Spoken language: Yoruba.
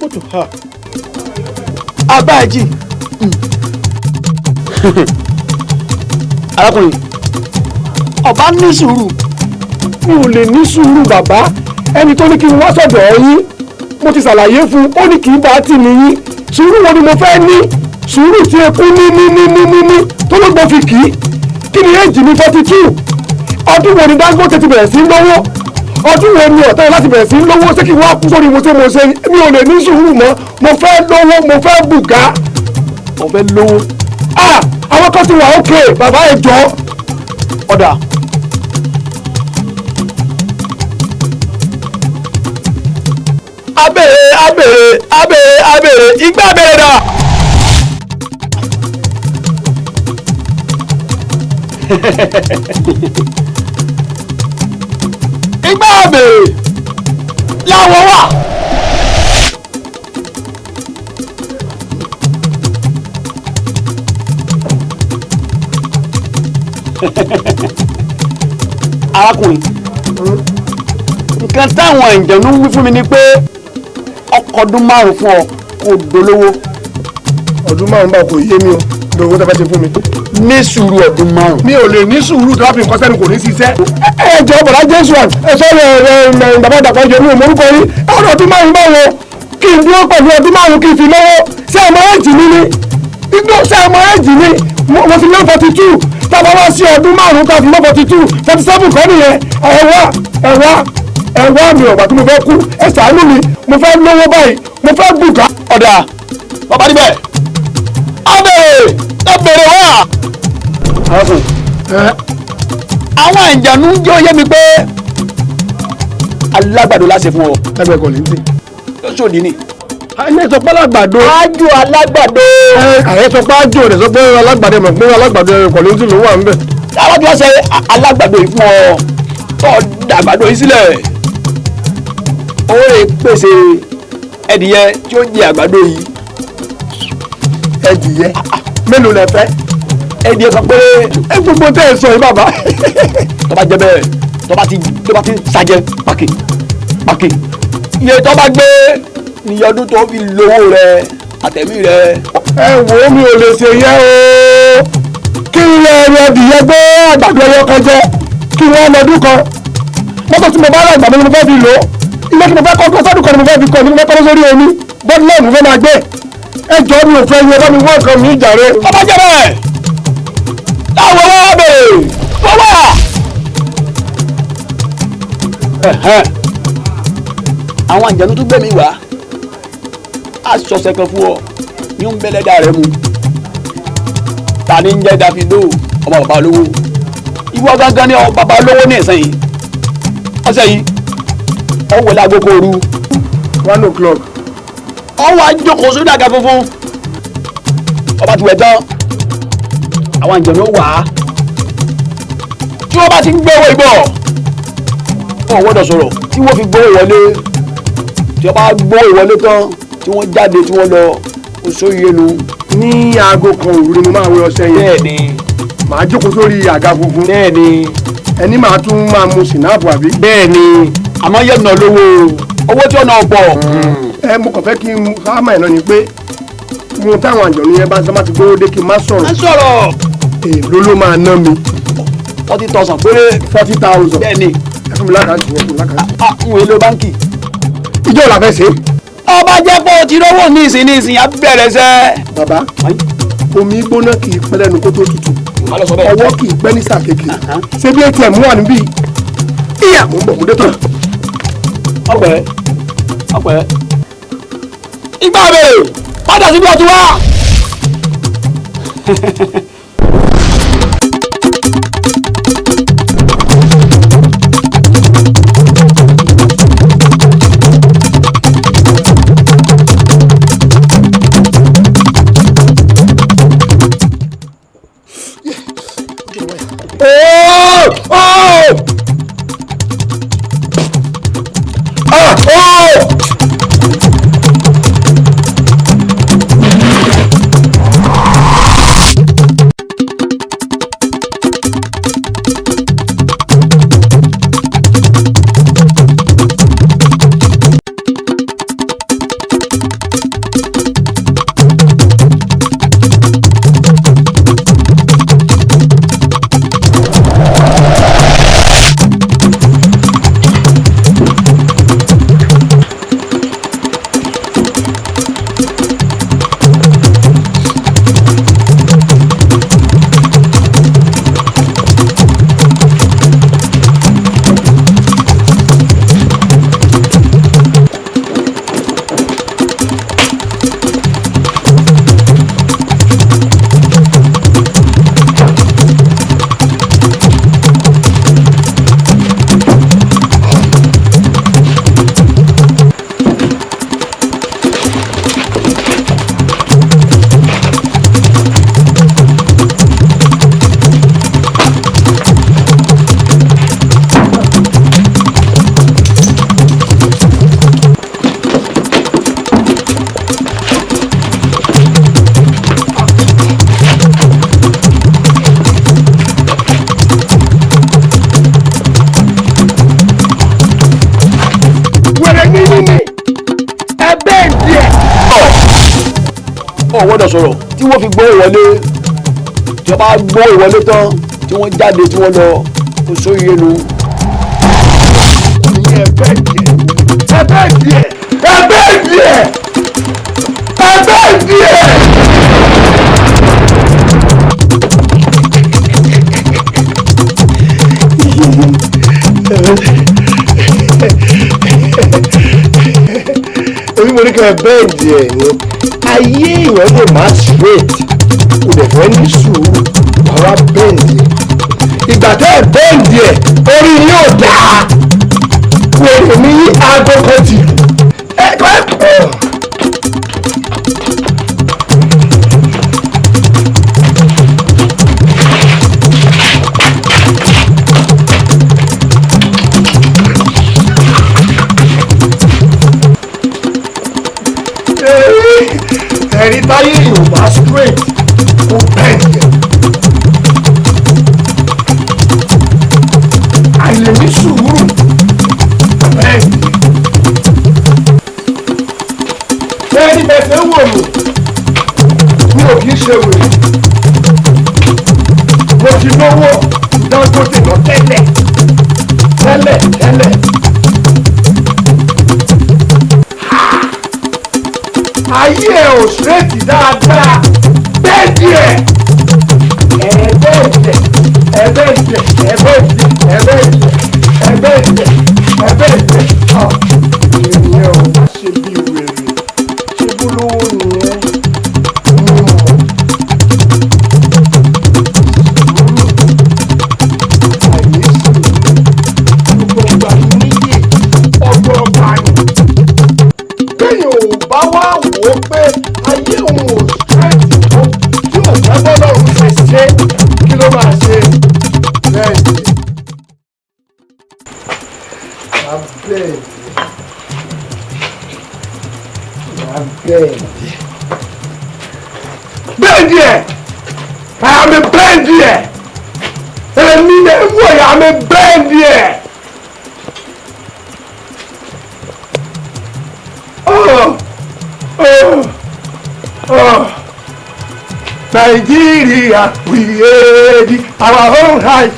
Go to her. Abáàjì. Arákùnrin, ọba ní sùúrù. Mi ò lè ní sùúrù bàbá. Ẹni tó ní kí n wá sọ̀dọ̀ yín, mo ti ṣàlàyé fún un, ó ní kì í bá tì mí yín. Sùúrù wo ni mo fẹ́ ní? Sùúrù tí eku ní ní ní ní ní ní tó ló gbọ́ fi kì í. Kí ni éèjì mi 42? Ọdún wo ni Dangote ti bẹ̀rẹ̀ sí í lówó? Ọdún wo ni ọ̀tá yẹn láti bẹ̀rẹ̀ sí í lówó? Ṣé kí n wá kú sórí mo ṣe mo ṣe? Mi ò lè ní sùúrù mọ́. Mo fẹ́ lówó, mo fẹ́ bùgá. Mo fẹ́ lówó. Ah! Àwọn kan ti wà ókè, bàbá ẹ jọ̀ọ́. Ọ̀dà. Abèrè abèrè abèrè abèrè igbá abèrè dà. Igbá abèrè láwọ̀ wà. Arákùnrin, nǹkan táwọn ìjẹ̀nu ń wí fún mi ni pé ọkọ̀ ọdún 5 fún ọ kò dolówó. Ọdún 5 bá kò yé mi o, lówó tó bá ṣe fún mi. Ní sùúrù ọdún 5. Mi ò lè ní sùúrù tó bá fi nǹkan sẹ́nu kò ní ṣiṣẹ́. Ẹ jọ bọ̀dá Jésù ẹ sọ́ọ̀rọ̀ ẹ bàbá Dàpọ̀ jẹ mi ò mórúkọ yín. Ọdún ọdún 5 báwo kí n dúró pẹ̀lú ọdún 5 kí n fi lówó. Ṣé ẹ mọ éèjì mi ni? Ṣé ẹ mọ éèjì mi? Mo ti lé 42. Tábà wá sí ọdún 5 tá a fi mọ́ 42 47 kọ́ nìyẹn. Ẹ wá ẹ wá ẹ wá mi ọ̀gbà tí mo fẹ́ kú, ẹ ṣàánú mi, mo fẹ́ lówó báyìí, mo fẹ́ bùkà. Ọ̀dà bàbá níbẹ̀ abèrè abèrè wá. Àwọn ìjànú ń jẹ́ oyé mi pé alágbàdo láṣẹ fún ọ. Lágbàdo kò ní tì. Lọ́sọ̀dì ni. Ẹni sọ pé alágbàdo. Ájò alágbàdo. Àyẹ sọ pé ájò rẹ̀ sọ pé alágbàdo mọ̀ pé alágbàdo kò ní tì ló wà níbẹ̀. Táwọn tí wọ́n ṣe alágbàdo yìí fún ọ tó dàgbàdo yìí sílẹ̀, ó lè pèsè ẹdìyẹ tí ó jẹ àgbàdo yìí. Ẹdìyẹ mélòó lẹ fẹ́? Ẹdìyẹ kan péré. Ẹ gbogbo tẹ́ ẹ sọ yìí bàbá. Tó bá jẹ bẹ́ẹ̀, tó bá ti sajẹ pàkì pàkì, iye tó bá gbé ní ọdún tó fi lówó rẹ àtẹ̀mí rẹ. Ẹ wo mi ò lè ṣe yẹn o. Kí n lè rẹ ẹdìyẹ gbé àgbàdo ẹyọ kan jẹ kí wọ́n lọ́dún kan. Mọ́tò tí mo bá rà ìgbà mi ni mo fẹ́ fi lò ó. Ilé tí mo fẹ́ kọ́ sọ́dún kan ni mo fẹ́ fi kọ́ ni mo fẹ́ kọ́ sórí omi. Bọ́dúnlẹ̀ mo fẹ́ máa gbé. Ẹ jọ̀ọ́ mi ò fẹ́ yẹ bá mi wọ́n nǹkan mi jàre. Ọba jẹ́ bẹ́ẹ̀ láwọn wá bèrè wọ́n wà. Àwọn àjẹnú tó gbẹ̀mí wá á sọ̀sẹ̀ kan fún ọ ní ń bẹ́lẹ́dà rẹ mu. Ta ni ń jẹ́ Davido ọmọ bàbá olówó? Ìwọ gángan ni bàbá olówó ní ìsìn yìí. Ọ̀sẹ̀ yìí ọ wọlé agogo òru. 1 o'clock. Ọ wá jókòó sórí àga funfun. Ọba ti wẹ̀ tán. Àwọn àjẹnú wà á. Tí wọ́n bá ti ń gbé owó ìbọ̀, wọ́n gbọ́dọ̀ sọ̀rọ̀ tí wọ́n fi gbówó wọlé. Tí wọ́n bá gbówó ìwọlé tán, tí wọ́n jáde tí wọ́n lọ, oṣù yẹnu. Ní aago kan òru ni mo máa wẹ ọṣẹ yẹn. Bẹ́ẹ̀ni. Màá jókòó sórí àga funfun. Bẹ́ẹ̀ni. Ẹni màá tún máa mu sìnáàpù àbí. Bẹ́ẹ̀ni. Àmọ́ yẹn nà lówó owó tí ó nà pọ̀. Ẹ mo kàn fẹ́ kí n sáàmà ẹ̀ náà ni pé mo táwọn àjọ̀nú yẹn bá sábà ti gbówó dé kí n má sọ̀rọ̀. Má sọ̀rọ̀. Èló ló máa ná mi? 40,000 péré. 40,000. Bẹ́ẹ̀ni. Ẹ fún mi lákàntì yẹn, fún mi lákàntì. N ò lo báńkì. Ìjọ la fẹ́ ṣe. Ọba jẹ́ pé o ti rówó ní ìsìn ní ìsìn á bẹ̀rẹ̀ sẹ́. Bàbá, omi gbóná kì í pẹ́ lẹ́nu kó tó tutù. Ọwọ́ kì í pẹ́ ní sáà kékeré. Ṣé bí ATM wà níbí? Ìyá mo ń bọ̀ mo dé tán. Ọpẹ́ ọpẹ́. Ìgbà bèrè padà síbi ọtí wá. Ọ̀ gbọ́dọ̀ sọ̀rọ̀ tí wọ́n fi gbówó wọlé. Tí wọ́n bá gbówó wọlé tán, tí wọ́n jáde, tí wọ́n lọ, kò sóríire nu. Ẹ bẹ́ẹ̀ díẹ̀, ẹ bẹ́ẹ̀ díẹ̀, ẹ bẹ́ẹ̀ díẹ̀, ẹ bẹ́ẹ̀ díẹ̀. Èmi mo ní kí ẹ bẹ́ẹ̀ díẹ̀ ni ayé èèyàn lè má straight, kò dẹ̀ fẹ́ ní sùúrù, wàá bẹ́ẹ̀ díẹ̀. Ìgbà tẹ́ ẹ bẹ́ẹ̀ díẹ̀, orí yóò dáa. Wèrè mi yí aago kan tì. Ẹ kọ́ ẹ kọ́. Ẹ̀rí táyé Yorùbá straight kò bẹ́ẹ̀ jẹ́. Àìlè ní sùúrù bẹ́ẹ̀ jẹ́. Ẹni bẹ̀sẹ̀ wò mí, mi ò kì í ṣe wèrè. Mo ti lówó Dangote lọ tẹ́lẹ̀ tẹ́lẹ̀ tẹ́lẹ̀. Ayé ẹ ò ṣírẹ́tì dáadáa, bẹ́ẹ̀ díẹ̀, ẹ bẹ́ẹ̀ díẹ̀, ẹ bẹ́ẹ̀ díẹ̀, ẹ bẹ́ẹ̀ díẹ̀, ẹ bẹ́ẹ̀ díẹ̀, ẹ bẹ́ẹ̀ díẹ̀, ẹ bẹ́ẹ̀ díẹ̀. Ọ̀ ènìyàn ò má ṣe bí wèrè, ṣé bólówó nìyẹn? Mo mọ̀. Sùúrù, àìní sùúrù, ọgbọ̀ngbà níyì, ọgbọ̀ngbà ni. Téèyàn ò bá wá wò ó pé ayé òun ò straight tó, tí ò fẹ́ bọ́lọ́run ṣe ṣe, kí ló máa ṣe? Bẹ́ẹ̀ ni. Bẹ́ẹ̀ ni. Bẹ́ẹ̀ ni. Bẹ́ẹ̀ ni ẹ̀! I am a bẹ́ẹ̀ ni ẹ̀! Èmi lè wò yà, I'm a bẹ́ẹ̀ ni ẹ̀! Oh, oh, oh. Nigeria, we ready our own right.